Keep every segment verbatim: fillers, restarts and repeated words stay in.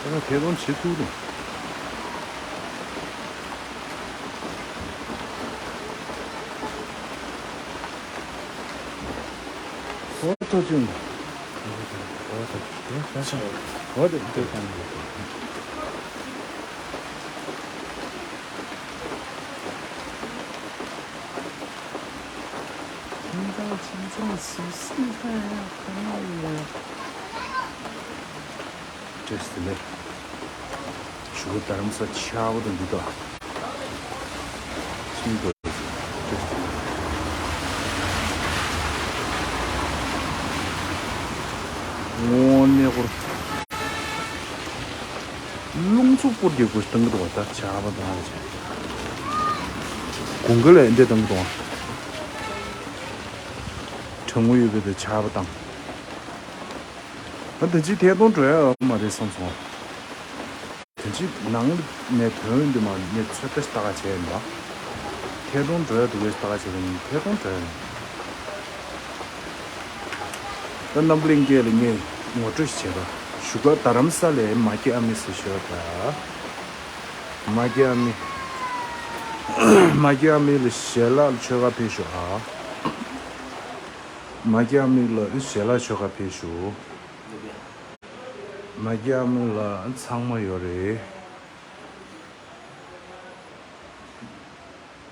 ད་ཐད་གཏོང་བྱེད་ཐུབ་རུང་། ཨོ་ཐོ་ཅུང་། ཨོ་ཐོ་ཅུང་། ཨོ་ཐོ་ཅུང་། བཀྲ་ཤིས་བདེ་ལེགས། བཞུགས་སྒར་རྡ་རམ་ས་ལ་ཆར་པ་དང་འདི་དག་ཤིན་ཏུ་བཀྲ་ཤིས་བདེ་ལེགས། དངོས་གནས་ཁོ་རླུང་འཚུབ་པོ་རྒྱག་དགོས་བཏང་གི་འདུག་བ། ད་ཆར་པ་དང་བྱས། དགུན་ཁ་ལ་འདི་བཏང་གི་འདུག་བ། གྲང་མོ་ཡོད་པའི་དུས་ཆར་པ་དང་། ང་ད་ཅི་ཐད་གཏོང་འགྲོ་ཡ་ཡོད་མ་རེད་བསམ་སོང་། ད་ཅི་ནང་ནས་ཐོན་དུས་མ་ངས་ཚོད་ལྟ་ཞིག་ལྟ་ག་བྱས་ཡིན་པ། ཐད་གཏོང་འགྲོ་ཡ་འདུག་གས་ལྟ་ག་བྱས་པ་ཡིན། ཐད་གཏོང་འགྲོ་ཡ་ཡིན། ད་རྣམ་གླིང་སྐད་ལ་ངས་ངོ་སྤྲོད་ཞིག་བྱས་པ། བཞུགས་སྒར་རྡ་རམ་ས་ལའི་མ་སྐྱེས་ཨ་མའི་ཟེར་ཞུ་བ་ད། མ་སྐྱེས་ཨ་མའི། མ་སྐྱེས་ཨ་མའི་ལ་ཞལ་ལག་མཆོད་གར་ཕེབས་ཤོག་ཨ། མ་སྐྱེས་ཨ་མའི་ལ་ཞལ་ལག་མཆོད་གར་ཕེབས་ཤོག་མ་སྐྱེས་ཨ་མའི་ལ་ཚང་མ་ཡོད་རེད།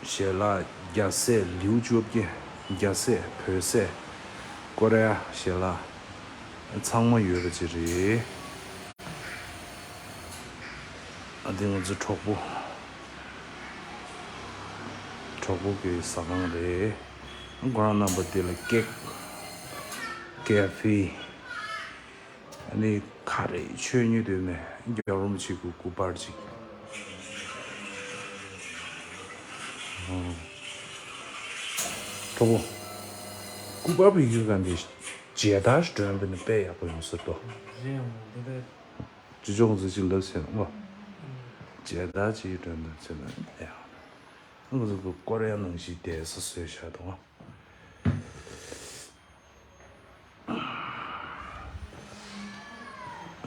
ཞལ་ལག་རྒྱ་སེ་ལེའུ་བཅོ་བརྒྱད། རྒྱ་སེ་བོད་སེ་ཀོ་རེ་ཡ་ཞལ་ལག་ཚང་མ་ཡོད་པ་ཅིག་རེད། ཨ་འདི་ང་ཚོ་གྲོགས་པོ། གྲོགས་པོ་གི་ཟ་ཁང་རེད། ཁོ་རང་རྣམ་པ་འདི་ལ་ཀེག་ཀེ་ཧྥེ། ཨ་ནི་ག་རེ་མཆོད་མཁན་འདོད་མེད། རྒྱལ་བ་རིན་པོ་ཆེ་གི་སྐུ་པར་ཅིག་ཨོ། གྲོགས་པོ། སྐུ་པར་བི་ཡུལ་ག་འདི་མཇལ་དར་སྒྲོན་པ་ནི་དཔེ་ཡག་པོ་ཡོང་ས་རེད་དོ། རེད་འོང་འདི་འདྲ། ཅི་ཅོག་ཙི་ཅི་ལབ་ཟེར་ནོ། མཇལ་དར་ཅིག་སྒྲོན་དང་ཚེ་ན་ཡ། ང་ཚོ་གི་ཀོ་རེ་ཡ་ནང་བཞིན་བསྡད་ས་བཟོས་བཞག་འདུག་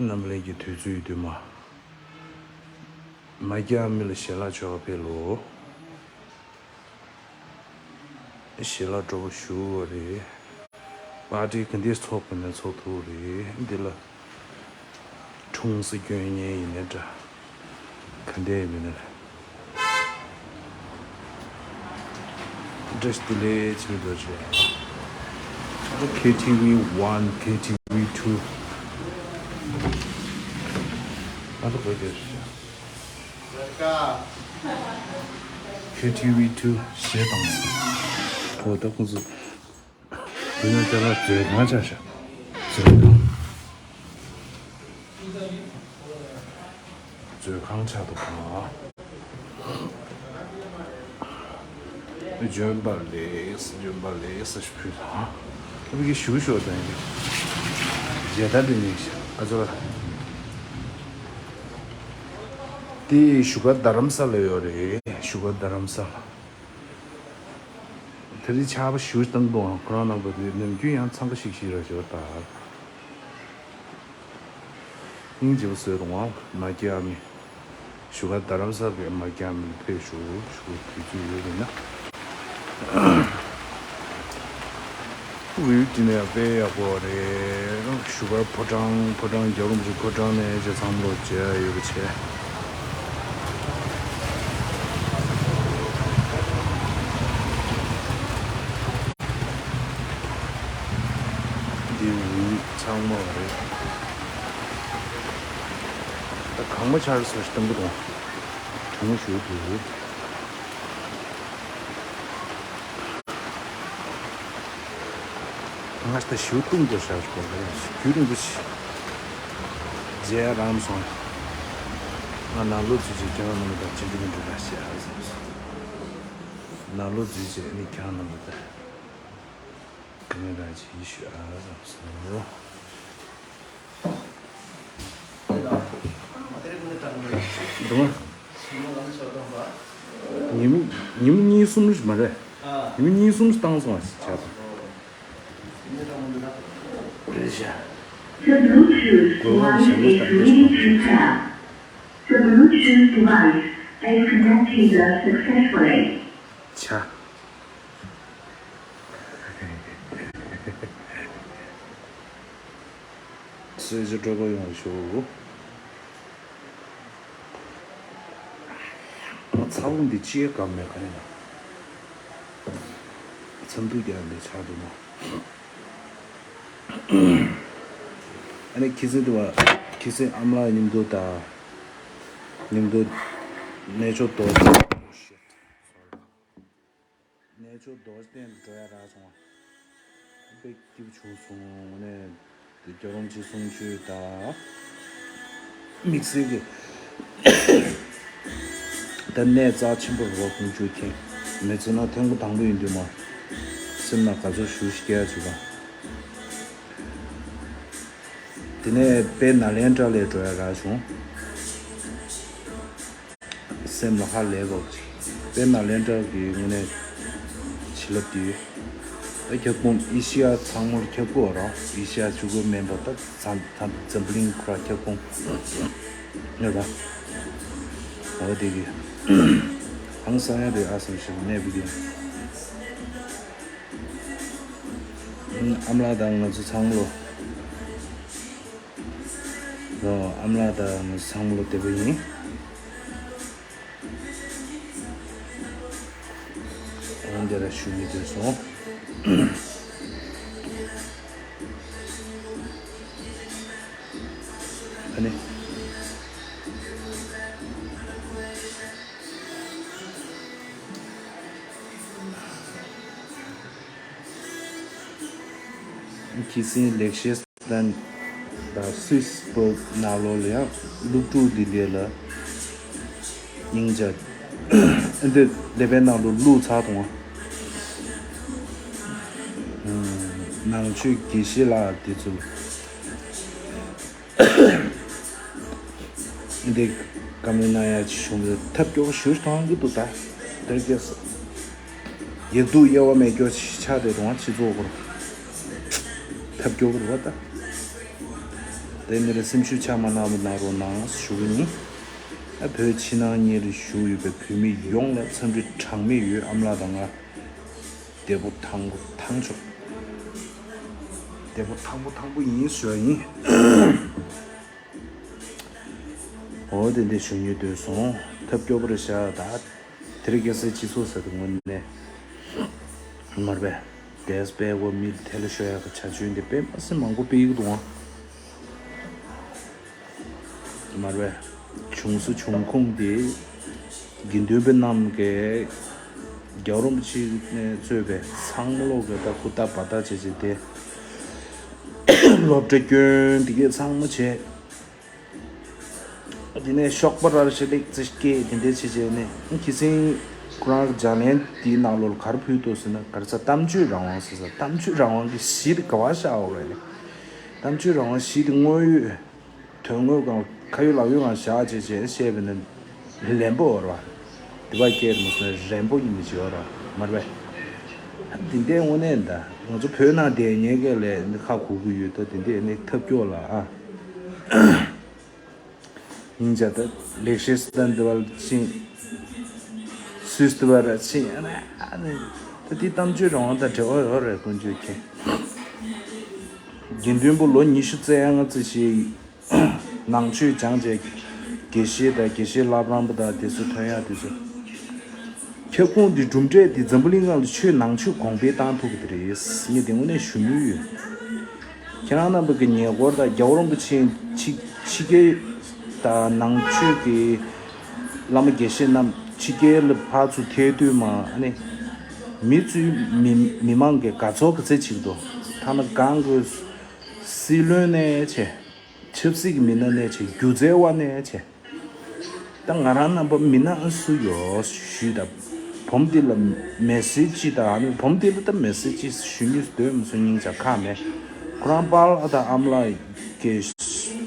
རྣམ་གླིང་གི་དུས་ཚོད་དུས་མ། མ་སྐྱེས་ཨ་མའི་ལ་ཞལ་ལག་མཆོད་གར་ཕེབས་ལོ། ཞལ་ལག་སྤྲོ་པོ་ཞུ་བ་རེད། པར་ཊི་ག་འདྲས་ཚོགས་དགོས་ན་ཚོགས་ཐུབ་རེད། འདི་ལ་འཁྲུངས་ས་སྐྱོན་མཁན་ཡིན་ནའི་འདྲ། ག་འདྲས་ཡིན་ནའི་འདྲ། བཀྲ་ཤིས་བདེ་ལེགས་ཆེ་རྡོ་རྗེ། ཁེ་ཐི་ཝི་ཝན། ཁེ་ཐི་ཝི་ཊུ། ཨ་ལོ་གོ་རྒྱུ་རེད། ཁེ་ཐི་ཝི་ཊུ་གཞས་བཏང་སོང་། ཨོ་ད་ཁོང་ཚོ། དེ་ནས་ཅ་ལག་མཛོད་ཁང་ཆགས་ཤག་མཛོད་ཁང་། མཛོད་ཁང་ཆགས་འདུག་ག་ལྗོན་པ་ལེགས། ལྗོན་པ་ལེགས་ཞུ་ཕུལ་དང་། ཨ་ཕ་གི་ཞུ་ཞོ་དང་། མཇལ་དར་འདི་ནས་ཤག་ཨ་ཙི་བ། དེ་བཞུགས་སྒར་རྡ་རམ་ས་ལ་ཡོད་རེད། བཞུགས་སྒར་རྡ་རམ་ས་ལ། དེ་རིང་ཆར་པ་ཞེ་པོ་བཏང་འདུག་ཁོ་རང་རྣམ་པ་དེ་ནམ་རྒྱུན་ཡང་འཚང་ཁ་ཤིག་ཤིག་ར་ཞོར་དང་། སྙིང་རྗེ་པོ་བཟོས་འདུག་མ་སྐྱེས་ཨ་མའི། བཞུགས་སྒར་རྡ་རམ་ས་ལའི་མ་སྐྱེས་ཨ་མའི་ཕེབས་ཞུ་ཞུ་དུས་ཚོད་ཡོད་རེད་ན། ཝིའུ་འདི་ནས་དཔེ་ཡག་པོ་རེད། བཞུགས་སྒར་ཕོ་བྲང་། ཕོ་བྲང་རྒྱལ་བ་རིན་པོ་ཆེ་ཕོ་བྲང་ནས་ཇེ་མཚམས་ལོ་མཇལ་ཡ་ཡོད་པ་བྱས། འདི་ཉིན་ཚང་མ་རེད། ད་གང་མ་ཆར་སོ་ཞིག་བཏང་གི་འདུག་གྲང་མོ་ཞེ་པོ་འདུག་ང་ད་ཞུ་བཏུང་དགོས་ཤག་ཞུ་དགོས་ལ་རྒྱུན་རིང་པོ་ཞིག་མཇལ་རམ་སོང་། ང་ནང་ལོགས་ཚུད་ཅིག་ཁྱེད་རང་རྣམ་པ་དང་ཅི་འདྲ་མི་འདྲ་ལ་བཤད་ཨ་བསམ་སོང་། ནང་ལོགས་ཚུད་ཅིག་ནི་ཁྱེད་རང་རྣམ་པ་དང་ག་ནས་རང་ཅིག་ཞུ་ཨ་བསམ་སོང་། འདུག་མ། ཉིན་མོ་ཉིན་མོ་གཉིས་གསུམ་རེད་མ་རེད། ཉིན་མོ་གཉིས་གསུམ་བཏང་སོང་བ་ཞིག་ཆགས་སོང་། རེད་ཤག The Bluetooth device is ready to pair. The Bluetooth device is connected successfully. ཆ། སྲོལ་རྒྱུན་སྤྲོ་པོ་ཡོང་བ་ཞུ། ཚ་བོ་འདི་ཅི་ཡང་གང་མེད་ག་རེ་ན། འཚམས་འདྲི་རྒྱག་འདི་ཆགས་འདུག་ན། ཨ་ནི་ཁྱི་སེང་དུ་བ། ཁྱི་སེང་ཨ་མ་ལགས་མཉམ་དུ་དང་། མཉམ་དུ་གནས་མཆོག་རྡོ་རྗེ། གནས་མཆོག་རྡོ་རྗེ་གདན་དུ་འགྲོ་ཡ་རག་སོང་བ། དཔེ་སྐྱིད་པོ་བྱུང་སོང་ནས། དེ་རྒྱལ་བ་རིན་པོ་ཆེ་གསུང་ཆོས་དང་། དམིགས་བསལ་གྱི་ད་གནས་རྩ་ཆེན་པོ་རེད་བ། ཁོང་ཚོས་མཁྱེན་མི་ཚེ་ན་ཐེངས་པོ་དང་པོ་ཡིན་དུས་མ། སེམས་ན་དགའ་ཚོར་ཞུ་ཞིག་སྐྱེ་ཡ་བྱུང་བ། དེ་ནས་དཔེ་ནཱ་ལེནྡྲ་ལ་འགྲོ་ཡ་རག་བྱུང་། སེམས་ལ་ཧ་ལས་པ་ཅིག་དཔེ་ནཱ་ལེནྡྲ་གི་དངོས་གནས་བྱིན་རླབས་དེ་ཡོད། ཨ་ཁྱབ་ཁོངས་ཨེ་ཤི་ཡ་ཚང་མར་ཁྱབ་ཁོངས་རོགས། ཨེ་ཤི་ཡ་གཅིག་པུ་མིན་པ་ད་འཛམ་འཛམ་འཛམ་གླིང་ཁོ་ར་ཁྱབ་ཁོངས་ཡོད་པ། འོ་དེ་གི་ཧང་སང་ཡ་རེད། ཨ་སང་ཞིག་གནས་པའི་གི་ཨམ་ལགས་དང་ང་ཚོ་ཚང་མ་ལོ། ཨམ་ལགས་དང་ང་ཚོ་ཚང་མ་ལོ་བདེ་པོ་ཡིན། འོན་ཏེ་ར་ཞུ་མི་འདོད་སོང་། ཨ་ནི། ཁྱི་སེང་ལེགས་བཤད་དང་དང་སུད་སི་བོད་ནང་ལོགས་ལ་ཡང་སློབ་ཕྲུག་འདི་འདྲ་ལ་སྙིང་རྗེ། འདི་ལེ་བན་ནང་ལོགས་བླུགས་ཚར་དང་། ནང་ཆོས་དགེ་བཤེས་ལགས་འདི་ཚོ་འདི་བཀའ་མོལ་གནང་ཡ་ཅིག་བྱུང་ན་ཐབས་སྐྱོ་ཞུ་གཏོང་གི་འདུག་ད་དེར་སྐྱེས་སོ། ཡག་སྡུག་དབྱེ་བ་མེད་སྐྱོ་ཆགས་བསྡད་འདུག་ང་སྤྱི་ཚོགས་སྐོར། ཐབས་སྐྱོ་གི་རེད་བ་ད། དེ་མི་རེ་སེམས་ཤུགས་ཆག་མ་གནང་བ་གནང་རོགས་གནང་ཞུ་གི་ཡིན། ཨ་བོད་ཕྱི་ནང་གཉིས་རེ་བཞུགས་ཡོད་པའི་བོད་མི་ཡོངས་ལ་འཚམས་འདྲི་གྲངས་མེད་ཡོད། ཨམ་ལགས་དང་ང་བདེ་པོ་ཐང་པོ་ཐང་ཆོག་བདེ་པོ་ཐང་པོ་ཐང་པོ་ཡིན་ཞུ་བ་ཡིན། འོ་དེ་འདྲ་ཞུ་སྙིང་འདོད་སོང་། ཐབས་སྐྱོ་པོ་རེད་ཤག་ད། དེ་རིང་ཁ་སང་སྤྱི་ཚོགས་ཟེར་དུས་དངོས་གནས་མར་པས་དེས་པས་འོ་མི་ལ་ཐལ་ཤོར་ཡག་གི་བྱ་སྤྱོད་འདི་དཔེ་མ་སྲིད་མང་པོ་སྤེལ་གི་འདུག་ཨང་། མར་པས་བྱུང་ས་བྱུང་ཁུངས་དེ་དགེ་འདུན་པ་རྣམས་ཀྱིས་རྒྱལ་བ་རིན་པོ་ཆེ་ནས་གཙོས་པའི་ཚང་མ་ལོག་གི་ད་ཧུར་ཐག་འབད་ཐག་བྱས་བྱས་ཏེ་སློབ་གྲྭ་སྐྱོན་དེ་གས་ཚང་མ་བྱས། དེ་ནས་ཤོག་པ་རར་ཞེ་ལེགས་ཙི་སྐད་དེ་འདྲས་བྱེད་བྱས་ནས་ཁྱི་སེང་ཁོ་རང་གི་ལྗགས་ལན་དེའི་ནང་ལོགས་ལ་ག་རེ་ཕུལ་འདུག་ཟེར་ན། ག་རེ་ཟེར། གཏམ་བརྗོད་རང་དབང་ཟེར་ཟེར། གཏམ་བརྗོད་རང་དབང་གི་གཞི་དེ་ག་བ་བཞག་ཡོད་རེད། གཏམ་བརྗོད་རང་དབང་གཞི་དེ་དངོས་ཡོད་དོན་དངོས་སྒང་ཁ་ཡོད་ལག་ཡོད་སྒང་བཞག་བྱས་བྱས་བཤད་པ་ན་ལན་པོ་ཡོད་རེད་བ། དེ་བ་སྐད་མི་སོང་རན་པོ་ཡིན་མི་བྱེད་ཡོད་རེད་བ། མ་རེད་པས། དེ་འདྲས་དངོས་གནས་ད་ང་ཚོ་བོད་ནང་བསྡད་མཁན་གྱི་ལས་ནི་ཁ་གོ་གི་ཡོད། ད་དེ་འདྲས་ནི་ཐབས་སྐྱོ་ལ་ཨ། སྙིང་རྗེ་ད་ལེགས་བཤད་ད་འདི་བ་ཕྱིན། སུད་སི་འདི་བ་ར་ཕྱིན། ཨ་ནི་ཨ་ནི་ད་དེ་གཏམ་བརྗོད་རང་དབང་དང་འབྲེལ་བ་ཡོད་རེད། ཀུན་སྤྱོད་མཁན་དགེ་འདུན་པ་ལོ་ཉི་ཤུ་རྩ་ལྔ་ཙམ་ཞིག་ནང་ཆོས་སྦྱངས་བྱས་དགེ་བཤེས་དང་དགེ་བཤེས་བླ་བྲང་པ་དང་དེ་ཚོ་ཐོན་ཡག་དེ་ཚོ་ཁྱབ་ཁོངས་འདི་གྲུབ་འབྲས་འདི་འཛམ་བུ་གླིང་སྒང་ལ་ཆོས་ནང་ཆོས་གོང་འཕེལ་བཏང་ཐུབ་ཀྱི་རེད། ངས་དེ་དངོས་གནས་ཞུ་མུས་ཡོད། ཁྱེད་རང་རྣམ་པ་གི་ཉེ་འཁོར་དང་རྒྱལ་བ་རིན་པོ་ཆེ་ཕྱི་ཕྱི་རྒྱལ་དང་ནང་ཆོས་ཀྱི་བླ་མ་དགེ་བཤེས་རྣམས་ཕྱི་རྒྱལ་ལ་ཕར་ཚུར་ཐད་དུས་མ་ཨ་ནི་མི་ཚོས་མི་མི་མང་གི་དགའ་ཚོར་ག་ཚད་ཅིག་འདུག་ཐ་ན་གང་གི་སྲིད་བློན་ནས་བྱས། ཆབ་སྲིད་ཀྱི་མི་སྣ་ནས་བྱས། སྒྱུ་རྩལ་བ་ནས་བྱས། ད་ང་རང་རྣམ་པ་མི་སྣ་སུ་ཡོད་ཞུས་དང་། བུམ་འདི་ལ་མེ་སེ་ཇི་དང་ཨ་ནི་བུམ་འདི་ལ་ད་མེ་སེ་ཇི་ཞུ་སྙིང་འདོད་མི་སུ་སྙིང་རྗེ་ཁག་མེད། ཁོ་རང་པཱ་ལགས་དང་ཨ་མ་ལགས་ཀྱིས་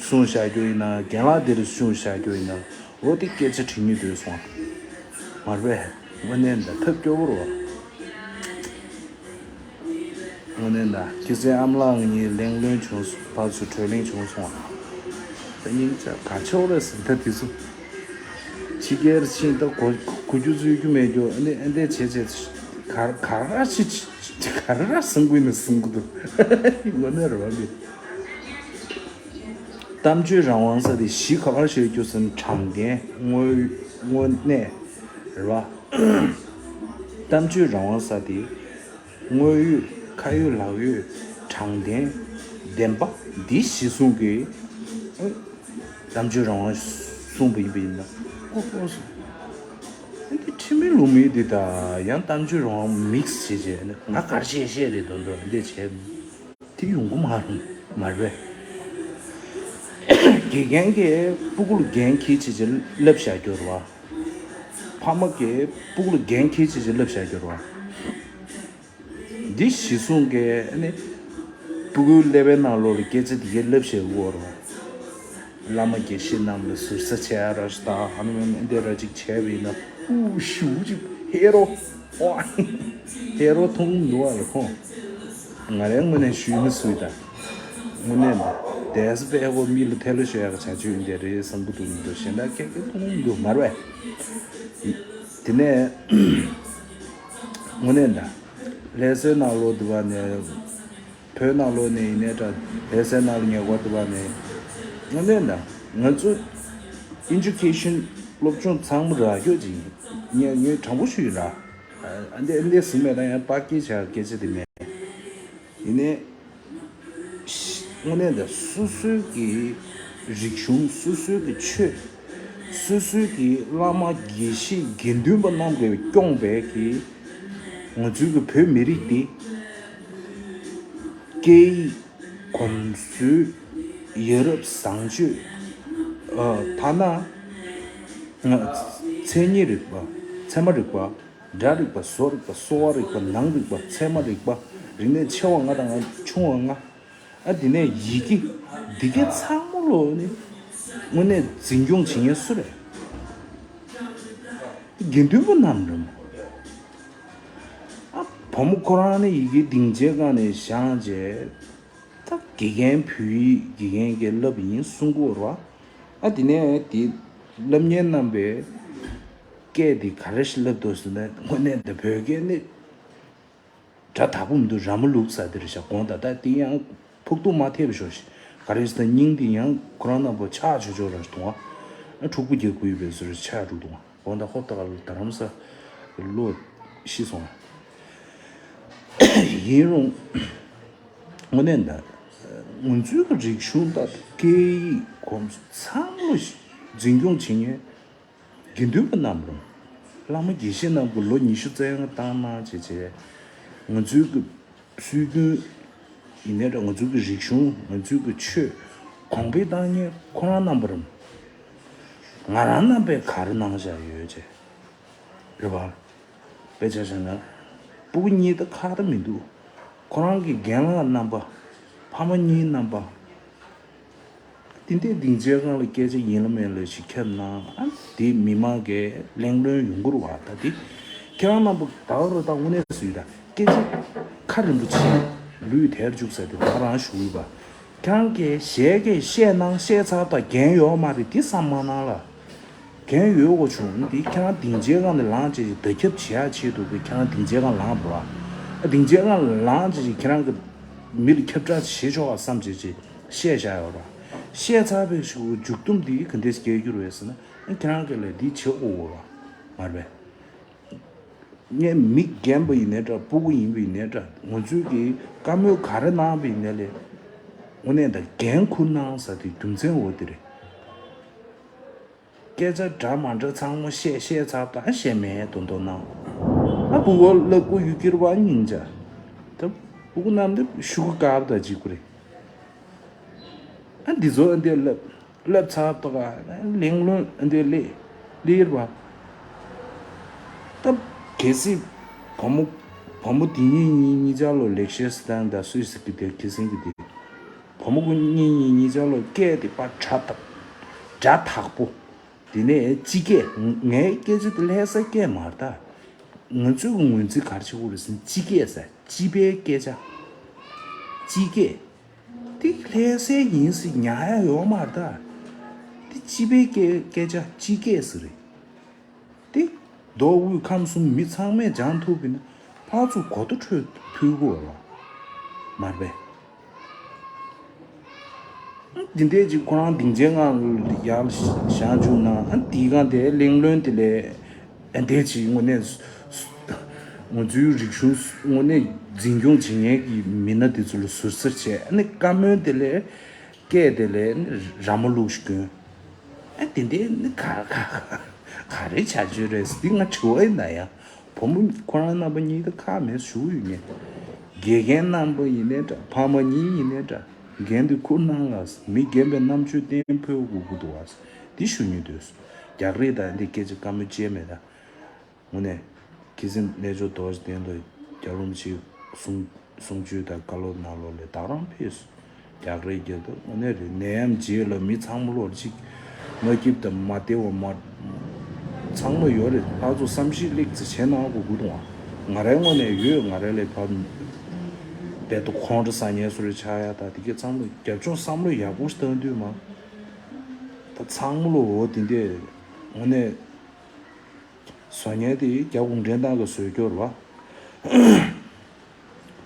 གསུངས་བཞག་རྒྱུ་ཡིན་ན། རྒན་ལགས་འདིར་གསུངས་བཞག་རྒྱུ་ཡིན་ན། འོ་དེ་སྐད་ཆ་དྲི་སྙིང་འདོད་སོང་། མ་རེད་པས། དངོས་གནས་ད་ཐབས་སྐྱོ་པོ་རེད་བ། དངོས་གནས་ད་ཁྱེད་ཚོའི་ཨ་མ་ལགས་ངའི་གླེང་ལོན་བྱུང་སོང་། ཕར་ཚུར་གྲོས་གླེང་བྱུང་སོང་། ད་སྙིང་རྗེ་ག་ཆོག་རེད་ཟེར། ད་དེ་ཚོ་ཕྱི་རྒྱལ་ཕྱིན་ད་གོ་གོ་རྒྱུ་རྩོད་རྒྱུ་མེད་རྒྱུ། ཨ་ནི་ཨ་འདས་བྱས་བྱས་ག་ག་ར་ཕྱི་ག་ར་སང་གུན་ནས་སང་གི་འདུག་དངོས་གནས་རེད་བ་འདི། གཏམ་བརྗོད་རང་དབང་ཟེར་དེ་གཞི་ག་པར་བཞག་རྒྱུ་ཟེར་ན་དྲང་བདེན་དངོས་དངོས་གནས་རེད་བ། གཏམ་བརྗོད་རང་དབང་ཟེར་དེ། དངོས་ཡོད་ཁ་ཡོད་ལག་ཡོད་དྲང་བདེན་བདེན་པ་འདི་གཞི་བཟུང་གིས་གཏམ་བརྗོད་རང་དབང་གསུངས་པ་ཡིན་པ་ཡིན་ན། ཨོ་ཨོ་སོ། འདི་ཁྲིམས་མེད་ལུགས་མེད་འདི་དང་ཡང་གཏམ་བརྗོད་རང་དབང་མིག་སི་བྱས་བྱས་ནས་ང་གར་བཤད་བཤད་རེད་དོན་དུ་འདི་བྱས་དེ་ཡོང་གི་མ་རུང་མ་རེད། དགེ་རྒན་གྱིས་སྤུ་གུ་ལ་འགན་འཁྱེར་བྱས་བྱས་བསླབ་བཞག་རྒྱུ་རེད་བ། ཕ་མ་གིས་སྤུ་གུ་ལ་འགན་འཁྱེར་བྱས་བྱས་བསླབ་བཞག་རྒྱུ་རེད་བ། འདི་གཞི་བཟུང་གིས་ཨ་ནི་སྤུ་གུའི་ཀླད་པའི་ནང་ལོགས་ལ་སྐད་ཆ་དེ་གའི་བསླབ་བྱའི་དབོར་བླ་མ་དགེ་བཤེས་རྣམས་ལ་ཟུར་ཟ་བྱས་ར་ཞིག་དང་ཧ་ནུ་མན་འདི་ར་ཅིག་བྱས་པ་ཡིན་ན། ཨུ་ཤུ་ཅིག་ཧེ་རོ། ཨོ། ཧེ་རོ་མཐོང་གི་མི་འདུག་བ་ལ་ཁོང་། ང་རའི་ངོས་ནས་ཞུས་ན་སུས་ད། དངོས་གནས་ད་དེས་པའི་ཧེ་རོ་མི་ལ་ཐལ་ལོ་ཞོ་ཡག་བྱ་ཆུ་ཡིན་དེ་རེད་བསམ་གི་འདུག་མི་འདུག་གཞན་དག་ཁྱེད་ཀྱིས་མཐོང་གི་མི་འདུག་མ་རེད་པས། དེ་ནས། དངོས་གནས་ད། ལྷ་སའི་ནང་ལོགས་འདི་བ་ནས། བོད་ནང་ལོགས་ནས་ཡིན་ནའི་འདྲ། ལྷ་སའི་ནང་ལ་ཉེ་འཁོར་འདི་བ་ནས། དངོས་གནས་ད། ང་ཚོ་ཨེ་ཌུ་ཀེ་ཤན་སློབ་སྦྱོང་ཚང་མ་རག་རྒྱུ་ཅིག་ཡིན། ངས་ངས་དྲང་པོ་ཞུ་ཡིན་ར། ཨ་འདི་ཨ་འདི་ཟིན་མེད་ད་ཡང་པག་སྐྱེས་བྱ་སྐད་ཆ་དེ་མེད། ཡིན་ནའི། དངོས་གནས་ད་སོ་སོའི་གི་རིག་གཞུང་། སོ་སོའི་གི་ཆོས། སོ་སོའི་གི་བླ་མ་དགེ་བཤེས་དགེ་འདུན་པ་རྣམས་ཀྱིས་སྐྱོང་པའི་གི་ང་ཚོའི་གི་བོད་མི་རིགས་འདི་སྐད་ཡིག་གོམས་སྲོལ་ཡ་རབས་བཟང་སྤྱོད། ཨ་ཐ་ན་ང་མཚན་ཉིད་རིག་པ། ཚད་མ་རིག་པ། སྒྲ་རིག་པ། བཟོ་རིག་པ། གསོ་བ་རིག་པ། ནང་རིག་པ། ཚད་མ་རིག་པ། རིག་གནས་ཆེ་བ་ལྔ་དང་ཆུང་བ་ལྔ། ཨ་དེ་ནས་ཡི་གེ། འདི་གའི་ཚང་མ་ལོ་ནི་དངོས་གནས་འཛིན་སྐྱོང་བྱེད་མཁན་སུ་རེད། དགེ་འདུན་པ་རྣམས་རེད་མོ། ཨ་བུ་མོ་ཁོ་རང་ནི་ཡི་གེ་སྡིངས་ཆའི་སྒང་ནས་བཞེངས་རྗེས། ད་དགེ་རྒན་བོད་ཡིག་དགེ་རྒན་གྱིས་བསླབ་ཡིན་གསུང་གི་ཡོད་རེད་བ། ཨ་དེ་ནས་དེ་སློབ་གཉེར་གནང་པའི་སྐད་དེ་ག་རེ་ཞིག་བསླབ་འདུག་ཟེར་ན། དངོས་གནས་ད་བོད་སྐད་ནི་སྒྲ་དག་པོ་མི་འདུག་ར་མ་ལུག་ས་དེ་རེད་ཤག་དགོངས་དག་ད་དེ་ཡང་ཕོག་ཐུག་མ་ཐེབས་ཤོག་ཤིག་ག་རེ་ཟེར་ན་སྙིང་དེ་ཡང་ཁོ་རང་རྣམ་པ་ཆག་ཆོག་ཆོག་ར་ཞིག་འདུག་ཨ། འཁྲུག་པོ་རྒྱག་དགོས་ཡོད་པའི་བཟོ་འདྲ་ཆགས་འགྲོ་འདུག་ཨ། དགོངས་དག་ཧོབ་ཏེ་ག་ལ་རྡ་རམ་ས་ལོ་ཤི་སོང་། ཡིན་རུང་། དངོས་གནས་ད། ང་ཚོའི་གི་རིག་གཞུང་དང་སྐད་ཡིག་གོམས་སྲོལ་ཚང་མ་འཛིན་སྐྱོང་བྱེད་མཁན་དགེ་འདུན་པ་རྣམས་རུང་། བླ་མ་དགེ་བཤེས་རྣམས་ཀྱིས་ལོ་ཉི་ཤུ་རྩ་ལྔ་བཏང་གནང་བྱས་བྱས། ང་ཚོའི་གི་སྲོལ་རྒྱུན་ཡིན་ནའི་འདྲ། ང་ཚོའི་གི་རིག་གཞུང་། ང་ཚོའི་གི་ཆོས་གོང་འཕེལ་བཏང་མཁན་ཁོ་རང་རྣམ་པ་རུང་། ང་རང་རྣམ་པས་ག་རེ་གནང་བཞག་ཡོད་ཅེས། རེད་བ། དཔེ་ཆ་བཞག་ན། སྤུ་གུ་གཉིས་ད་ཁག་ད་མི་འདུག་ཁོ་རང་གི་རྒན་ལགས་རྣམ་པ། ཕ་མ་གཉིས་རྣམ་པ། དེ་འདྲའི་སྡིངས་ཆའི་སྒང་ལ་སྐད་ཆ་ཡིན་ལ་མིན་ལ་ཞིག་ཁྱབ་ན། ཨ་དེ་མི་མང་གི་གླེང་ལོན་ཡོང་གི་རེད་བ། ད་དེ་ཁྱེད་རང་རྣམ་པ་ད་ག་རེ་ད་དངོས་གནས་སུ་ཡོད་ད། སྐད་ཆ་ཁ་རིན་པོ་ཆེ་ལུས་དེར་འཇུག་ཟེར་དེ་ད་རང་ཞུ་ཡོད་པ། ཁྱེད་རང་གིས་གཞས་གས་བཤད་གནང་བཤད་ཚར་ད་རྒན་ཡོད་མ་རེད་དེ་བསམ་མ་གནང་ལ། རྒན་ཡོད་དགོས་བྱུང་འདི་ཁྱེད་རང་སྡིངས་ཆའི་སྒང་ནས་ལངས་བྱས་ཤིག་བརྡ་ཁྱབ་བྱེད་ཡག་ཆེད་དུ་གི་ཁྱེད་རང་སྡིངས་ཆའི་སྒང་ལངས་པ་རེད་བ། ཨ་སྡིངས་ཆའི་སྒང་ལངས་བྱས་ཤིག་ཁྱེད་རང་གི་མི་ལ་ཁྱབ་བསྒྲགས་བྱེད་ཆོག་ག་བསམ་བྱས་ཤིག་བཤད་བཞག་ཡོད་རེད་བ། བཤད་ཚར་བའི་ཤུགས་མཇུག་སྡོམ་འདི་ག་འདྲས་སྐྱེལ་རྒྱུ་རེད་ཟེར་ན། ཨ་ཁྱེད་རང་གིས་ལས་འདི་བྱེད་དགོས་རེད་བ། མ་རེད་པས། ངས་མི་རྒན་པ་ཡིན་ནའི་འདྲ། སྤུ་གུ་ཡིན་པ་ཡིན་ནའི་འདྲ། ང་ཚོའི་གི་བཀའ་མོལ་ག་རེ་གནང་བ་ཡིན་ནའི་ལས། དངོས་གནས་ད་འགན་འཁུར་གནང་ཟེར་དེ་རྒྱུ་མཚན་འོ་དེ་རེད། སྐད་ཆ་འདྲ་མ་འདྲ་ཚང་མ་བཤད་བཤད་ཚར་ད་བཤད་མེད་མདོག་མདོག་གནང་། ཨ་སྤུ་གུ་ལ་སྐུ་ཡུ་ཀིར་བ་སྙིང་རྗེ། ད་སྤུ་གུ་རྣམས་འདི་ཤུ་གུ་དཀར་པོ་དང་གཅིག་པ་རེད། ཨ་འདི་ཚོ་ཨ་འདི་ལབ་ལབ་ཚར་ད་ག་ལེང་ལོན་ཨ་འདི་ལེ་ལེར་བ། ད་གལ་སྲིད་བུ་མོ་བུ་མོ་དེ་གཉིས་གཉིས་གཉིས་ཆ་ལོ་ལེགས་བཤད་སི་ཏང་དང་སུས་སི་གི་དེ་ཁི་སིང་གི་དེ། བུ་མོ་གུ་གཉིས་གཉིས་གཉིས་ཆ་ལོ་སྐད་དེ་པ་དྲ་ཐག་སྒྲ་དག་པོ། དེ་ནས་སྤྱི་སྐད། ངའི་སྐད་ཆ་དེ་ལྷ་ས་སྐད་མ་རེད་ད། ང་ཚོའི་གི་ངོས་འཛིན་ག་རེ་བྱེད་དགོས་རེད་ཟེར་ན་སྤྱི་སྐད་ཟེར། སྤྱི་པའི་སྐད་ཆ། སྤྱི་སྐད། དེ་ལྷ་སའི་ཡིན་ཟེར་ཉར་ཡ་ཡོད་མ་རེད་ད། དེ་སྤྱི་པའི་སྐད་སྐད་ཆ་སྤྱི་སྐད་ཟེར་རེད། དེ་མདོ་དབུས་ཁམས་གསུམ་མི་ཚང་མས་སྦྱང་ཐུབ་པ་ཡིན་ན་ཕར་ཚུར་གོ་བརྡ་འཕྲོད་ཕུལ་དགོས་རེད་བ། མ་རེད་པས། འདི་འདྲས་ཅིག་ཁོ་རང་སྡིངས་ཆའི་སྒང་ལ་ཡར་བཞེངས་བཅུག་ན། ཨ་འདིའི་སྒང་དེ་གླེང་བློན་དེ་ལས་ཨ་འདྲས་ཅིག་དངོས་གནས་ང་ཚོའི་རིག་གཞུང་དངོས་གནས་འཛིན་སྐྱོང་བྱེད་མཁན་གྱི་མི་སྣ་དེ་ཚོ་ལ་ཟུར་ཟེར་བྱས། ཨ་ནི་བཀའ་མོལ་དེ་ལས་སྐད་དེ་ལས་ར་མ་ལུག་ཞིག་གྱོན། ཨ་དེ་འདྲས་ནི་ག་ག་ག་རེ་བྱ་རྒྱུ་རེད་ཟེར། འདི་ང་དྲི་བ་ཡིན་ན་ཡང་། བུ་མོ་ཁོ་རང་རྣམ་པ་གཉིས་ད་ཁག་མེད་ཞུ་ཡོད་ངས། དགེ་རྒན་རྣམ་པ་ཡིན་ནའི་འདྲ། ཕ་མ་གཉིས་ཡིན་ནའི་འདྲ། འགན་དེ་ཁུར་གནང་ལ། མི་རྒན་པའི་རྣམ་དཔྱོད་བརྟན་ཕོད་དགོས་ཀྱི་འདུག་བ། འདི་ཞུ་སྙིང་འདོད། རྒྱག་རེས་དང་འདི་སྐད་ཆ་བཀའ་མོལ་བཅས་མེད་ད། དངོས་གནས། ཁྱེད་ཚོས་རྣལ་འབྱོར་རྡོ་རྗེ་གདན་དུ་རྒྱལ་བ་རིན་པོ་ཆེའི་གསུང་གསུང་ཆོས་དང་བཀའ་སློབ་གནང་ལོ་ལས་ད་རང་ཕེབས་སོང་། རྒྱག་རེས་རྒྱག་ཏུ་དངོས་གནས་རེད། ནད་ཡམས་རྗེས་ལ་མི་ཚང་མ་ལོར་གཅིག་མ་སྐྱིད་དང་མ་བདེ་བ་མ་ཚང་མ་ཡོད་རེད། ཕར་ཚུར་བསམ་ཤེས་ལེགས་ཚེ་བྱས་གནང་དགོས་དགོས་དང་། ང་རའི་ངོས་ནས་ཡོད། ང་རའི་ལས་ཕར་རྦད་དེ་ཁོང་ཁྲོ་ཟ་མཁན་སུ་རེད་ཆགས་ཡ་ད་དེ་གས་ཚང་མ་རྒྱབ་ལྗོངས་བསམ་བློ་ཡག་པོ་ཞིག་བཏང་དུས་མ་ད་ཚང་མ་ལོ་འོ་དེ་འདྲས་དངོས་གནས། བཟོ་མཁན་དེ་རྒྱ་གུང་ཁྲན་ཏང་གིས་བཟོས་ཀྱི་ཡོད་རེད་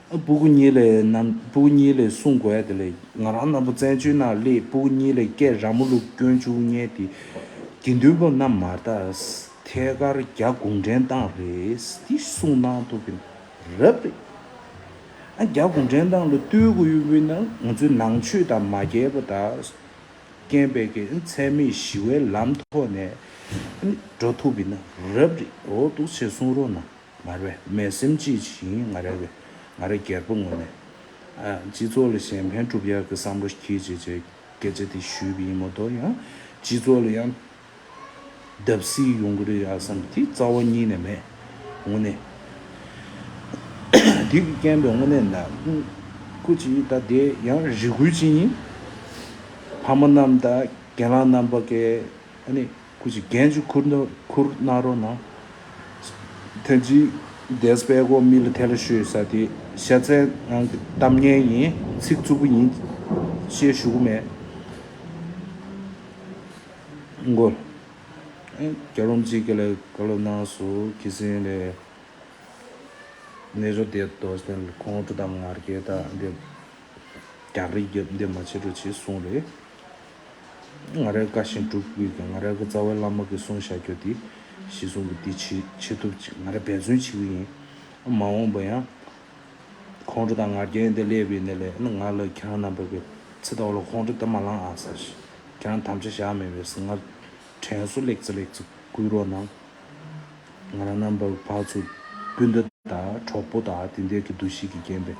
བ། སྤུ་གུ་གཉིས་ལས་རྣམ་སྤུ་གུ་གཉིས་ལས་གསུང་དགོས་ཡ་དེ་ལས་ང་རང་རྣམ་པ་བཙན་བྱོལ་ནང་སླེབས། སྤུ་གུ་གཉིས་ལས་སྐད་ར་མ་ལུག་སྐྱོན་བཅུག་མཁན་དེ་དགེ་འདུན་པ་རྣམས་མ་རེད་ད། ཐད་ཀར་རྒྱ་གུང་ཁྲན་ཏང་རེད། དེ་གསུང་གནང་ཐུབ་པ་ཡིན་ན་རབ་རེད། ཨ་རྒྱ་གུང་ཁྲན་ཏང་ལ་བསྟོད་དགོས་ཡོད་པ་ཡིན་ན་ང་ཚོའི་ནང་ཆོས་དང་མ་འགལ་བ་དང་། རྐྱེན་པས་ཀྱི་འཚེ་མེད་ཞི་བའི་ལམ་ཐོག་ནས་འགྲོ་ཐུབ་པ་ཡིན་ན་རབ་རེད། འོ་འདུག་སེ་གསུང་རོགས་གནང་། མ་རེད་པས། མེད་སེམས་ཅིག་ཡིན། ང་རང་གི་ང་རང་སྒེར་པོ་ངོས་ནས། ཨ་སྤྱི་ཚོགས་ལ་གཞན་ཕན་སྒྲུབ་ཡག་གི་བསམ་བློ་ཞིག་གིས་བྱས་བྱས་སྐད་ཆ་དེ་ཞུས་པ་ཡིན་མ་གཏོགས། ཡང་སྤྱི་ཚོགས་ལ་ཡང་བརྡབ་གསིག་ཡོང་གི་རེད་ཡ་བསམ་དེ་རྩ་བ་ཉིད་ནས་མེད། དངོས་གནས། འདི་གི་རྐྱེན་པས་དངོས་གནས་ན། སྐུ་མཁྱེན་ད་དེ་ཡང་རེ་སྐུལ་ཅིག་ཡིན། ཕ་མ་རྣམས་དང་རྒན་ལགས་རྣམ་པ་གིས་ཨ་ནི་སྐུ་མཁྱེན་འགན་ཅིག་ཁུར་ན་ཁུར་གནང་རོགས་གནང་། ཐེངས་གཅིག་དེས་པའི་གོ་མི་ལ་ཐལ་ཤོས་ས་དེ་ཤ་ཚའི་ངང་གི་གཏམ་ངན་ཡིན། ཚིག་རྩུབ་པོ་ཡིན། ཞེས་ཞུ་གི་མེད། མགོ། ཨེ་རྒྱལ་བ་རིན་པོ་ཆེ་ལ་བཀའ་སློབ་གནང་སོང་། ཁྱེད་ཚོ་ལ། རྣལ་འབྱོར་སྡེ་རྡོ་རྗེ་གདན་ལ་ཁོང་ཁྲོ་དང་ང་རྒྱལ་དང་འདི་རྒྱག་རེས་རྒྱབ་འདི་མ་བྱེད་རོགས་བྱེད་གསུངས་རེད། ང་རའི་བཀའ་བཞིན་སྒྲུབ་དགོས་ཀྱི། ང་རའི་གི་རྩ་བའི་བླ་མ་གིས་གསུངས་བཞག་རྒྱུ་དེ་གཞི་བཟུང་གི་འདི་བྱེད་བྱེད་ཐུབ་ཅིག་ང་རས་འབད་བརྩོན་བྱེད་ཀྱི་ཡིན། མ་འོངས་པ་ཡང་ཁོང་ཁྲོ་དང་ང་རྒྱལ་འདི་སླེབས་པའི་ནས་ལས་ང་ལ་ཁྱེད་རང་རྣམ་པ་གི་ཚེ་ད་བ་ལ་ཁོང་ཁྲོ་ད་མ་ལངས་ཨ་ཟེར། ཁྱེད་རང་དམ་བཅའ་བཞག་མེད་པས་ང་དྲན་གསོ་ལེགས་ཚེ་ལེགས་ཚེ་བསྐུལ་རོགས་གནང་། ང་རང་རྣམ་པ་ཕར་ཚུར་སྤུན་ཟླ་དང་གྲོགས་པོ་དང་དེ་འདྲའི་གི་འདུ་ཤེས་ཀྱི་རྐྱེན་པས་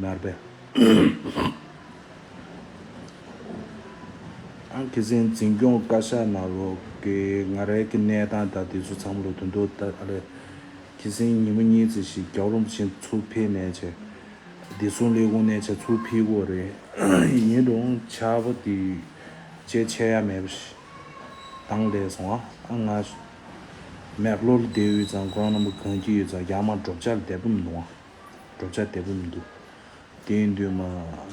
མར་པས། ཨང་ཁེ་སེང་འཛིན་སྐྱོང་བཀའ་ཤག་ནང་ལོགས་ཀྱི་ང་རའི་གི་གནས་སྟངས་དང་དེ་ཚོ་ཚང་མ་ལོ་དོན་དུ་ད་ཨ་ལས་ཁེ་སེང་ཉི་མ་གཉིས་ཙམ་ཞིག་རྒྱལ་བ་རིན་པོ་ཆེ་ཚུར་ཕེབས་ནས་བྱས། བདེ་སྲུང་ལས་ཁུངས་ནས་བྱས་ཚུར་ཕེབས་དགོས་རེད། ཡིན་རུང་ཆར་པ་དེ་ཅེས་ཆད་ཡ་མེད་པ་ཞིག་དང་ལས་སོང་ཨ། ང་མེག་ལོར་བསྡད་ཡོད་ཙང་ཁོ་རང་རྣམ་པ་གང་གི་ཡོད་ཙང་ཡར་མར་འགྲོ་འཆར་བདེ་པོ་མི་འདུག་ཨ། འགྲོ་འཆར་བདེ་པོ་མི་འདུག་དེ་ཡིན་དུས་མ་ཨ་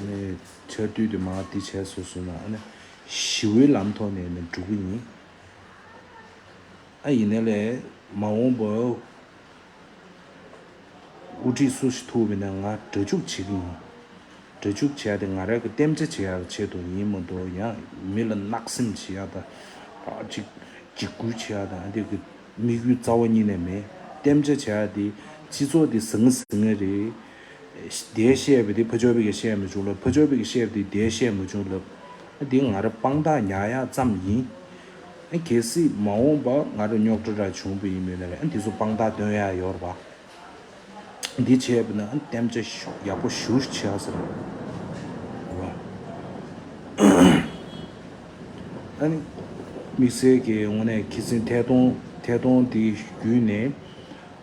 ནི་ཆར་དུས་དེ་མ་དེ་བྱས་སོ་སོ་ན་ཨ་ནི་ཞི་བའི་ལམ་ཐོག་ནས་ནི་འགྲོ་གི་ཡིན། ཨ་ཡིན་ནའི་ལས་མ་འོངས་པ་དབུ་ཁྲིད་སུ་ཞིག་ཐུག་པ་ཡིན་ན་ང་སྒྲ་འཇུག་བྱེད་ཀྱི་ཡིན། སྒྲ་འཇུག་བྱེད་ཡ་དེ་ང་རང་གི་བསྟན་བཅོས་བྱེད་ཡ་ཆེད་དུ་ཡིན་མ་གཏོགས་ཡང་མི་ལ་བརྣག་སེམས་བྱེད་ཡ་དང་ཅིག་འཇིགས་སྐུལ་བྱེད་ཡ་དང་དེ་གི་དམིགས་ཡུལ་རྩ་བ་ཉིད་ནས་མེད། བསྟན་བཅོས་བྱེད་ཡ་དེ་སྤྱི་ཚོགས་དེ་ཟང་ངེ་ཟིང་ངེ་རེད། དེ་བཤད་པ་དེ་ཕ་ཇོ་པེ་གིས་བཤད་མི་བྱུང་ལབ། ཕ་ཇོ་པེ་གིས་བཤད་པ་དེ་དེ་བཤད་མི་བྱུང་ལབ། དེ་ང་རང་དཔང་རྟགས་ཉར་ཡ་ཙམ་ཡིན། གལ་སྲིད་མ་འོངས་པ་ང་རང་རྙོག་དྲ་ར་བྱུང་བ་ཡིན་མིན་ན་རེད། དེ་ཚོ་དཔང་རྟགས་སྟོན་ཡ་ཡོད་རེད་པ། འདི་བྱས་པ་ན་བསྟན་བཅོས་ཞུ་ཡག་པོ་ཞུ་བྱེད་ཡ་ཟེར། ཨ་ནི་དམིགས་བསལ་གྱི་དངོས་གནས་ཁྱི་སེང་ཐད་གཏོང་ཐད་གཏོང་དེ་བརྒྱུད་ནས།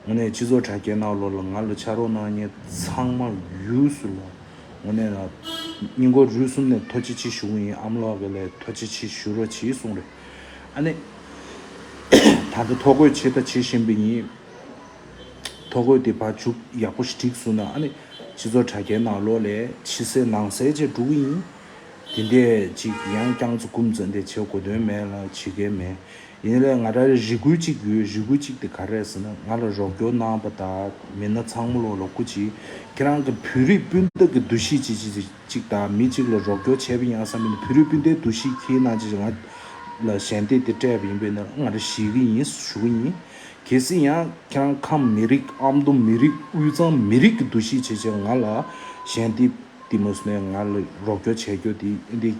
དངོས་གནས་སྤྱི་ཚོགས་དྲ་རྒྱའི་ནང་ལོགས་ལ་ང་ལ་ཕྱག་རོགས་གནང་མཁན་ཚང་མ་ཡུལ་སུ་ལ་དངོས་གནས་ན་སྙིང་ཁོང་རུས་གསུམ་ནས་ཐུགས་རྗེ་ཆེ་ཞུ་གི་ཡིན། ཨ་མ་ལགས་ཀྱི་ལས་ཐུགས་རྗེ་ཆེ་ཞུ་རོགས་གྱིས་གསུངས་རེད། ཨ་ནི་ད་ལྟ་ཐོ་འགོད་བྱེད་ད་བྱེད་བཞིན་པ་ཡིན། ཐོ་འགོད་དེ་ཕར་མཇུག་ཡག་པོ་ཞིག་བསྒྲིགས་སོང་ན་ཨ་ནི་ སྤྱི་ཚོགས་དྲ་རྒྱའི་ནང་ལོགས་ལས་ཕྱི་གསལ་ནང་གསལ་བྱས་འགྲོ་གི་ཡིན། དེ་འདྲས་ཅིག་ཡང་རྐྱང་ཚོ་རྐུབ་ཙམ་འདྲས་བྱེད་དགོས་དོན་མེད་ལ་བྱེད་མཁན་མེད། ཡིན་ནའི་ང་རང་རེ་སྒུག་ཅིག་ཡོད། སྒུག་ཅིག་དེ་ག་རེ་རེད་ཟེར་ན། ང་ལ་རོགས་སྐྱོར་གནང་བ་དང་མི་སྣ་ཚང་མ་ལོགས་ལ་སྐུ་མཁྱེན། ཁྱེད་རང་གི་བོད་རིགས་སྤུན་ཟླ་གི་འདུ་ཤེས་ཅིག་ཅིག་ཅིག་དང་མི་གཅིག་ལ་རོགས་སྐྱོར་བྱས་པ་ཡིན་བསམ་པའི་བོད་རིགས་སྤུན་ཟླའི་འདུ་ཤེས་ཁྱེད་རྣམས་ཀྱིས་ང་ལ་ཞལ་འདེབས་དེ་སྤྲད་པ་ཡིན་པས་ན་ང་རེ་ཞེད་ཀྱི་ཡིན་ཞུ་གི་ཡིན། གལ་སྲིད་ཡང་ཁྱེད་རང་ཁམས་མི་རིགས་ཨ་མདོ་མི་རིགས་དབུས་གཙང་མི་རིགས་ཀྱི་འདུ་ཤེས་བྱས་བྱས་ང་ལ་ཞལ་འདེབས་དེ་མོ་ཟེར་ནས་ང་ལ་རོགས་སྐྱོར་བྱས་རྒྱུ་དེ་འདི་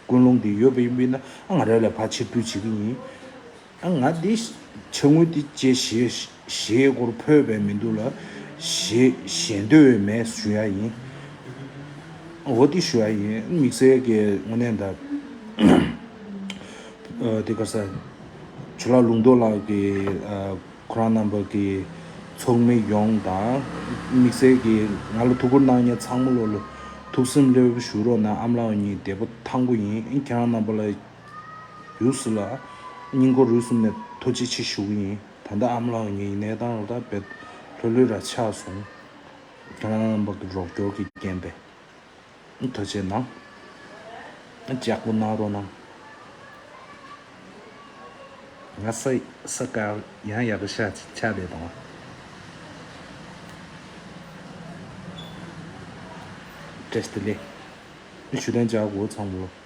ཀུན་སློང་དེ་ཡོད་པ་ཡིན་པས་ན་ང་རེ་ལ་ཕར་ཕྱིར་འབུད་བྱེད་ཀྱི་ཡིན། ང་འདི་ཕྱག་དངུལ་འདི་བཅས་གཞས་གཞས་སྐོར་ཕོད་པའི་མི་འདུག་ལ། གཞས་གཞས་འདོད་མེད་ཞུ་ཡ་ཡིན། འོ་འདི་ཞུ་ཡ་ཡིན། དམིགས་བསལ་གྱི་དངོས་གནས་ད་ཨ་དེ་ག་ས་ཇོ་ལགས་ལུང་རྟོགས་ལགས་ཀྱི་ཨ་ཁོ་རང་རྣམ་པ་གི་ཚོགས་མི་ཡོངས་དང་དམིགས་བསལ་གྱི་ང་ལ་ཐུགས་ཁུར་གནང་མཁན་ཚང་མ་ལོ་ལ་ཐུགས་སེམས་ལྷོད་པོ་ཞུ་རོགས་གནང་། ཨ་མ་ལགས་གཉིས་བདེ་པོ་ཐང་པོ་ཡིན། ཁྱེད་རང་རྣམ་པ་ལ་ཡུ་སི་ལ་སྙིང་ཁོང་རུས་གསུམ་ནས་ཐུགས་རྗེ་ཆེ་ཞུ་གི་ཡིན། ད་ལྟ་ཨ་མ་ལགས་གཉིས་གནས་སྟངས་ལ་ད་བེད་ལྷོད་ལྷོད་ར་ཆགས་སོང་། ཁྱེད་རང་རྣམ་པ་གི་རོགས་སྐྱོར་གྱི་རྐྱེན་པས་ཐུགས་རྗེ་གནང་། ལྕགས་པོ་གནང་རོགས་གནང་། ང་ས་ས་དཀར་ཡང་ཡག་གི་ཤ་ཆ་དེ་དང་བཀྲ་ཤིས་བདེ་ལེགས། ཞུ་དན་ཅག་གོ་ཚང་མ་ལོ།